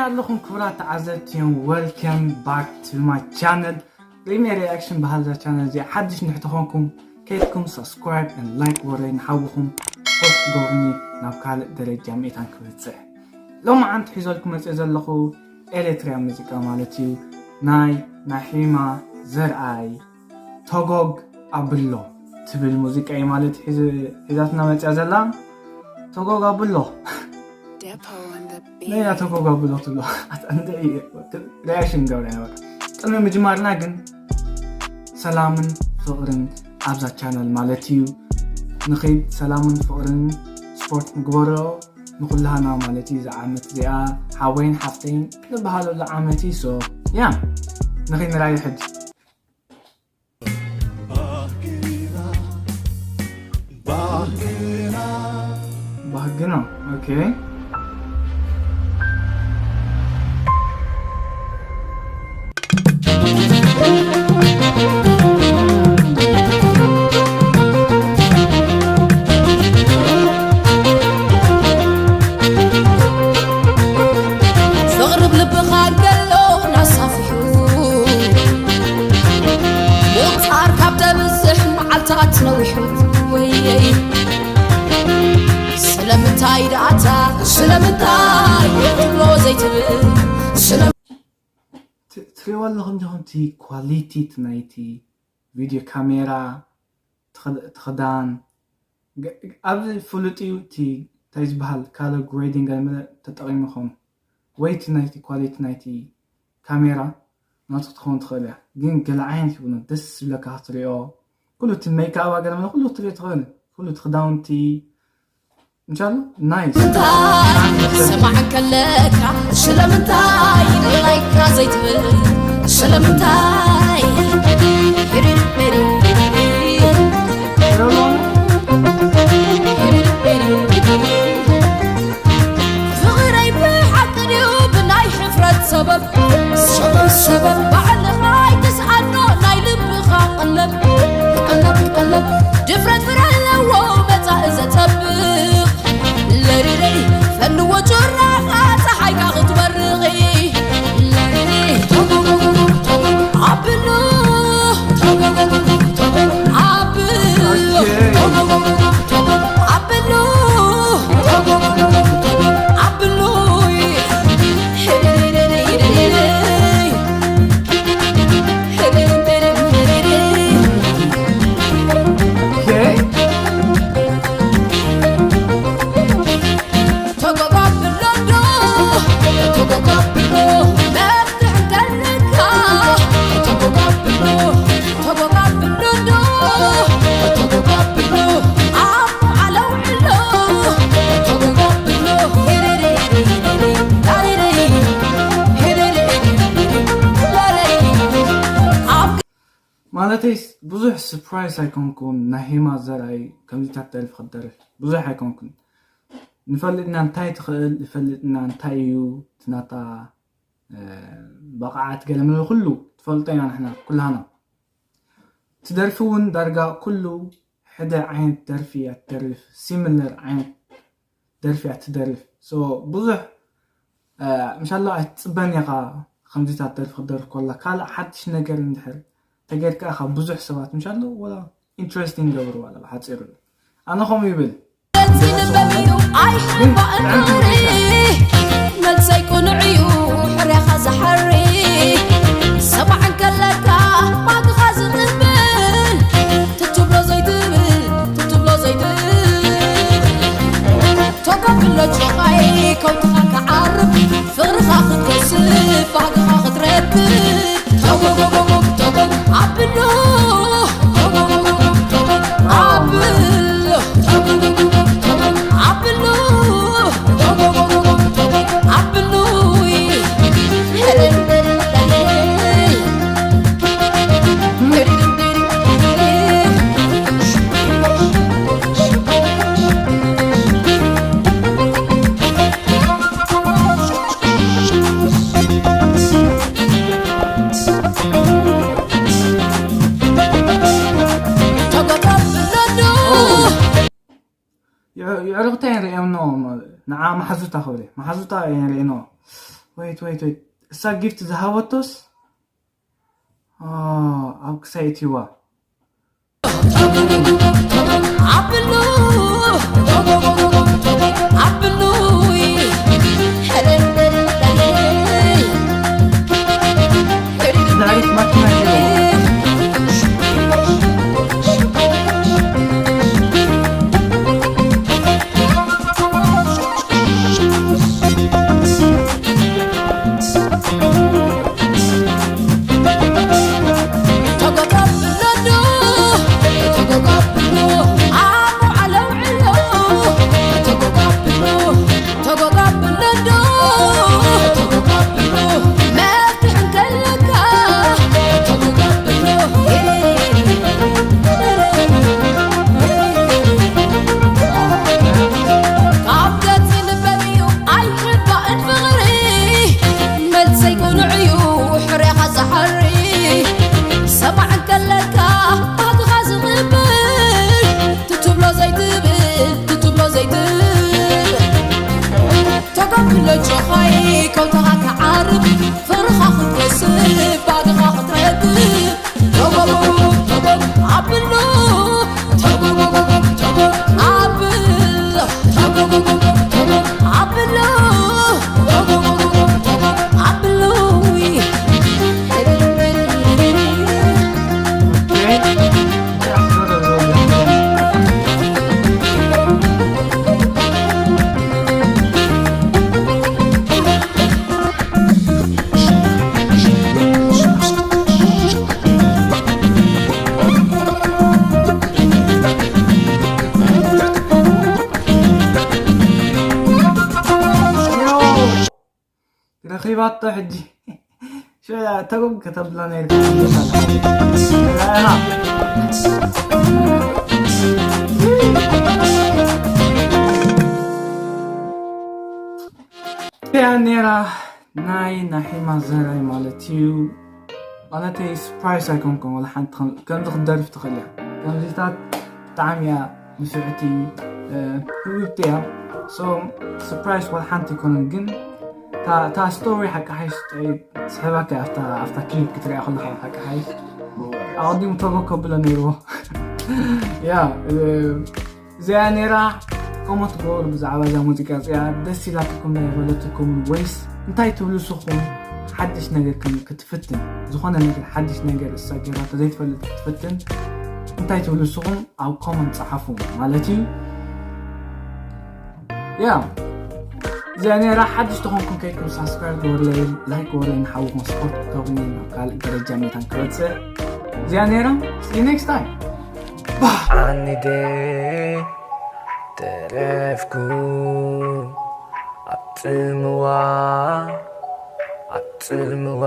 ኣለኹም ክቡራት ተዓዘብቲ፣ welcome back to my channel። ሪሜ ሪያክሽን በሃል እዛ ቻነል እዚኣ ሓድሽ እንድሕር ተኾንኩም ከይድኩም subscribe and like ወረይ ንሓውኹም ስፖርት ገብርኒ ናብ ካልእ ደረጃ ምእታን ክበፅሕ። ሎማዓንቲ ሒዞልኩም መፅእ ዘለኹ ኤሌትሪያ ሙዚቃ ማለት እዩ፣ ናይ ናሒማ ዘርኣይ ተጎግ ኣብሎ ትብል ሙዚቃ እዩ ማለት ሒዝ- ሒዛትና መፅያ ዘላ። ተጎግ ኣብሎ ነያ ተጎግ ኣብሎ ትብሎ። ኣታ እንደ ሪያክሽን ገብረ ነበረ። ቅድሚ ምጅማርና ግን ሰላምን ፍቕርን ኣብዛ ቻነል ማለት እዩ። ንኸይድ ሰላምን ፍቕርን ስፖርት ንግበሮ ንኩላህና ማለት እዩ። እዚ ዓመት እዚኣ ሓወይን ሓፍተይን ንበሃለሉ ዓመት እዩ። So ያ ንኸይድ ንራዩ ሕጂ። ባህግና። ኦኬ። ፍቕሪ ብልብኻ እንከሎ ናሳፊሑ ምቁጻር ካብ ተብዝሕ መዓልታት ነዊሑ ወየይ ስለምንታይ ደኣታ ስለምንታይ ትብሎ ዘይትብል ስለ ት- ትሪእዎ ኣለኹም ዲኹም እቲ ኳሊቲ እቲ ናይቲ ቪድዮ ካሜራ እቲ ክዳን ኣብዚ ፍሉጥ እዩ። እቲ እንታይ ዝበሃል ካለር ግሬዲንግ ገለ መለ ተጠቒምኹም ወይ እቲ ናይቲ ኳሊቲ ናይቲ ካሜራ ናቱ ክትኸውን ትኽእል እያ። ግን ገለ ዓይነት ይብሉ ደስ ዝብለካ ክትሪኦ ኩሉ እቲ ሜካባ ገለ መለ ኩሉ ክትሪኦ ትኽእል ኩሉ እቲ ክዳውንቲ እንሻላ ናይስ እንታይ ሰማዕ ከለካ ስለምንታይ ላይካ ዘይትብል ስለምንታይ ፍቕረይ ብሓቂ ድዩ ብናይ ሕፍረት ሰበብ ሰበብ ሰበብ ባዕልኻ ኣይትስኣኖ ናይ ልብኻ ቀለብ ቀለብ ቀለብ ድፍረት ፍረ ኣለዎ መጻኢ ዘጸብቕ ለሪረይ ፈንዎ ጆራኻ ፀሓይካ ክትበርቕ ለሪረይ ኣብሉ ኣብሉ ኣብሉ ኣብሉ ማለተይስ ብዙሕ ስፕራይስ ኣይኮንኩን። ናሂማ ዘርኣይ ከምዚታት ደርፊ ክትደርፍ ብዙሕ ኣይኮንኩን። ንፈልጥና እንታይ ትኽእል ንፈልጥና እንታይ እዩ ትናታ ብቕዓት ገለ መለ ኩሉ ትፈልጦ ኢና ንሕና ኩላህና። ትደርፊ እውን ዳርጋ ኩሉ ሕደ ዓይነት ደርፊ እያ ትደርፍ፣ ሲሚለር ዓይነት ደርፊ እያ ትደርፍ። So ብዙሕ ምሻላ ኣይትፅበን ኢኻ ከምዚታት ደርፊ ክትደርፍ ኮላ ካልእ ሓድሽ ነገር እንድሕር ተገይርካ ኢኻ ብዙሕ ሰባት ምሻሎ ወላ ኢንትረስቲንግ ገብርዋ ብሓፂሩ ኣነ ከምኡ ይብል መልሲ ንበብ እዩ ኣይሕባእን ቁሪ መልሰይ ቅኑዕ እዩ ሕርያኻ ዝሓሪ ሰማዕ እንከለካ ማግኻ ዝቕብል ትትብሎ ዘይትብል ትትብሎ ዘይትብል ተጎብሎ ጭቓይ ከውትኻ ክዓርብ ፍቕርኻ ክትወስፍ ባህግኻ ክትረክብ የዕሩኽታ የርእየኖ ንዓ ማሓዙታ ክብል ማሓዙታ የርእኖ Wait, wait, wait. እሳ ጊፍት ዝሃበቶስ ኣብ ክሳይ እትዋ ኣብሉ ኣብሉ ዳሪት ማኪና ረኺባቶ ሕጂ። ሽዑ ተጎግ ከተብላ ነይርካ። ያ ነይራ ናይ ናሒማ ዘራይ ማለት እዩ። ማለተይ ስፕራይስ ኣይኮንኩም፣ ወላ ሓንቲ ከም- ከምዚ ክትደርፍ ትኽእል እያ። ከምዚታት ብጣዕሚ እያ ንፍዕቲ ህብብቲ እያ። ሶ ስፕራይስ ወላ ሓንቲ ኣይኮነን፣ ግን እታ- እታ ስቶሪ ሓቂ ሓይሽ ጥዑይ ትስሕበካ እያ። ኣብታ ኣብታ ክሊፕ ክትሪኣ ከለኻ ሓቂ ሓይሽ ኣቐዲሙ ተጎግ ከብሎ ነይርዎ። ያ እዚኣ ነይራ። ኮመንት ገበሩ ብዛዕባ እዛ ሙዚቃ እዚኣ፣ ደስ ኢላትኩም ናይ በለትኩም ወይስ እንታይ ትብሉ ንስኹም? ሓድሽ ነገር ከም ክትፍትን፣ ዝኾነ ነገር ሓድሽ ነገር እሳ ገይራቶ ዘይትፈልጥ ክትፍትን እንታይ ትብሉ ንስኹም? ኣብ ኮመንት ጸሓፉ ማለት እዩ። ያ እዚኣ ነይራ። ሓድሽ ተኾንኩም ከይድኩም ሳብስክራይብ ገበርለይ፣ ላይክ ገበርለይ፣ ንሓውኹም ስፖርት ክትገብሩኒ ናብ ካልእ ደረጃ ሜታን ክበጽሕ። እዚኣ ነይራ። See you next time. ዓኒደ ተረፍኩ ኣብ ጽምዋ ኣብ ጽምዋ